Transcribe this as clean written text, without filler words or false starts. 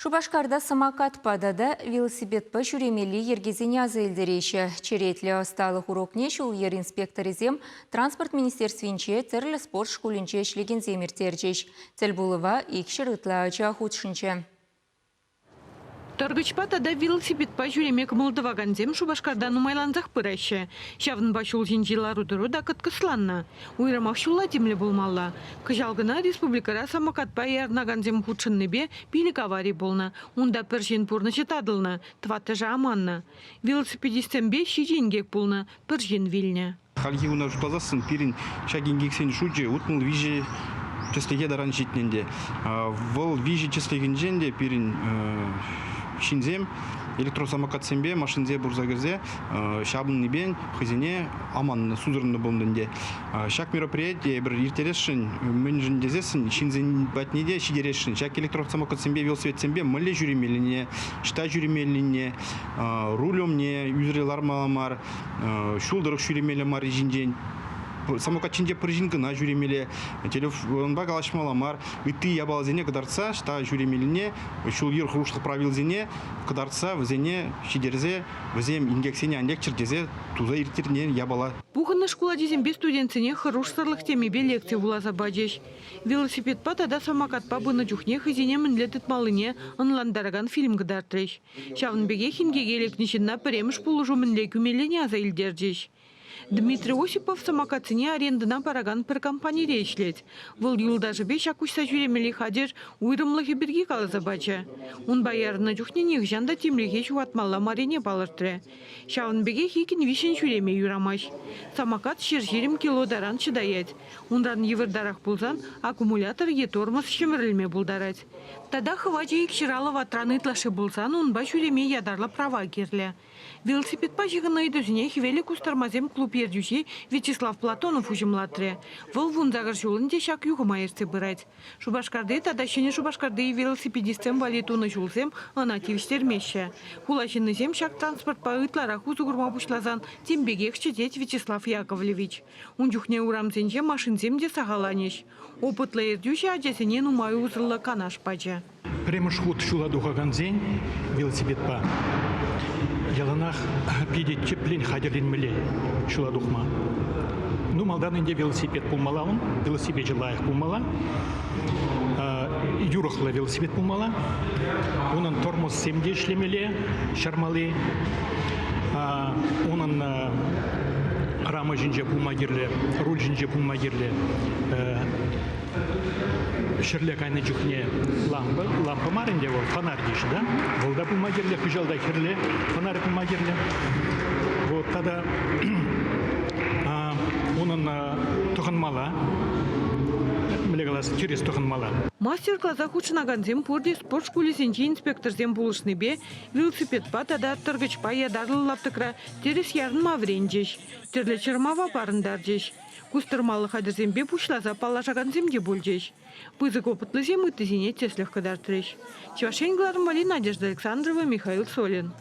Шупашкарта самокатпа тата велосипедпа ҫӳремелли йӗркесене аса илтереҫҫӗ. Черетлӗ ӑсталӑх урокне ҫул-йӗр инспекторӗсем Транспорт министерствинче тӗрлӗ спорт шкулӗнче ӗҫлекенсем ирттерчӗҫ. Тӗлпулӑва 200 ытла ача хутшӑнчӗ. Тӑркӑчпа тата велосипедпа ҫӳреме кӑмӑл тӑвакансем Шупашкарта нумайлансах пыраҫҫӗ. Ҫавӑнпа ҫул ҫинчи лару-тӑру та кӑткӑсланнӑ. Уйрӑмах ҫулла тимлӗ пулмалла. Кӑҫал кӑна республикӑра самокатпа ярӑнакансем хутшӑннипе пилӗк авари пулнӑ. Унта пӗр ҫын пурнӑҫӗ татӑлнӑ, тӑваттӑшӗ аманнӑ. Велосипедистсемпе ҫичӗ инкек пулнӑ, пӗр ҫын вилнӗ. Хальхи куна шутласассӑн пирӗн ҫак инкексен шучӗ 63 тӗслӗхе таран ҫитнӗ ӗнтӗ. Вӑл виҫӗ тӗслӗхӗнчен те пирӗн ҫынсем электросамокатсемпе машинсем пырса кӗрсе ҫапӑннипе хӑйсене аманнӑ, сусӑрнӑ пулнӑ ӗнтӗ. Ҫак мероприятие эпир ирттересшӗн, мӗншӗн тесессӗн ҫынсен патне те ҫитересшӗн. Ҫак электросамокатсемпе велосипедсемпе мӗнле ҫӳремеллине, ӑҫта ҫӳремеллине, руль умне ӳсӗре лармалла мар, ҫул тӑрӑх ҫӳремелле марри ҫинчен самокат ҫинче пӗр ҫын кӑна ҫӳремелле, телефонпа калаҫмалла мар, ытти япаласене кӑтартса ӑҫта ҫӳремеллине, ҫул-йӗр хӑрушлӑх правилисене кӑтартса вӗсене ҫитерсе вӗсем инкексене ан лекчӗр тесе туса ирттернӗ япала. Пухӑннӑ шкул ачисемпе студентсене хӑрушсӑрлӑх темипе лекци вуласа пачӗҫ. Велосипедпа тата самокатпа пынӑ чухне хӑйсене мӗнле тытмаллине ӑнлантаракан фильм кӑтартрӗҫ. Ҫавӑн пекех инкеке лекнӗ ҫынна пӗрремӗш пулӑшу мӗнле кӳмеллине аса илтерчӗҫ. Дмитрий Осипов самокатсене арендӑна паракан пӗр компанире ӗҫлет. Вӑл юлташӗпе ҫак куҫса ҫӳремелли хатӗр уйрӑмлӑхӗ пирки каласа пачӗ. Унпа ярӑннӑ чухне нихӑҫан та тимлӗхе ҫухатмалла маррине палӑртрӗ. Ҫавӑн пекех иккӗн-виҫҫӗн ҫӳреме юрамасть. Самокат 120 кило таран чӑтаять. Унран йывӑртарах пулсан аккумулятор е тормоз ҫӗмӗрӗлме пултарать. Тата хӑвачӗ икҫӗр ватран ытлашши пулсан унпа ҫӳреме ятарлӑ права кирлӗ. Велосипедпа ҫыхӑннӑ ыйтусене Хӗвеллӗ кустӑрмасем клуб ертӳҫи Вячеслав Платонов уҫӑмлатрӗ. Вӑл 18 ҫул ӗнтӗ ҫак юхӑма ертсе пырать. Шупашкарти тата Ҫӗнӗ Шупашкарти велосипедистсем валли тунӑ ҫулсем ӑна тивӗҫтермеҫҫӗ. Хула ҫыннисем ҫак транспортпа ытларах усӑ курма пуҫласан тем пекехчӗ тет Вячеслав Яковлевич. Ун чухне урамсенче машинсем те сахалланӗҫ. Опытлӑ ертӳҫӗ ачасене нумай усӑллӑ канаш пачӗ. Пӗрремӗш хут ҫула тухакансен велосипедпа яланах питӗ тӗплӗн хатӗрленмелле ҫула тухма. Ну, малтан ӗнтӗ велосипед пулмалла ун, велосипечӗ лайӑх пулмалла, юрӑхлӑ велосипед пулмалла, унӑн тормозсем те ӗҫлемелле, чармалли, унӑн рама ҫинче пулма кирлӗ, руль ҫинче пулма кирлӗ Ҫӗрле кайнӑ чухне лампа, лампа мар ӗнтӗ вӑл, фонарь теҫҫӗ, да? Вӑл та пулма кирлӗ, хыҫалта хӗрлӗ фонарь пулма кирлӗ. Вот тата унӑн тӑхӑнмалла, мӗнле калас, тӗрӗс тӑхӑнмалла. Мастер-класа хутшӑнакансем пурте спорт шкулӗсенчи инспекторсем пулӑшнипе велосипедпа тата тӑркӑчпа ятарлӑ лаптӑкра тӗрӗс ярӑнма вӗренчӗҫ, тӗрлӗ чӑрмава парӑнтарчӗҫ. Кустӑрмаллӑ хатӗрсемпе пуҫласа паллашакансем те пулчӗҫ. Пысӑк опытлисем ыттисене тӗслӗх кӑтартрӗҫ. Чӑваш Ен кӑларӑмвалли Надежда Александрова, Михаил Солин.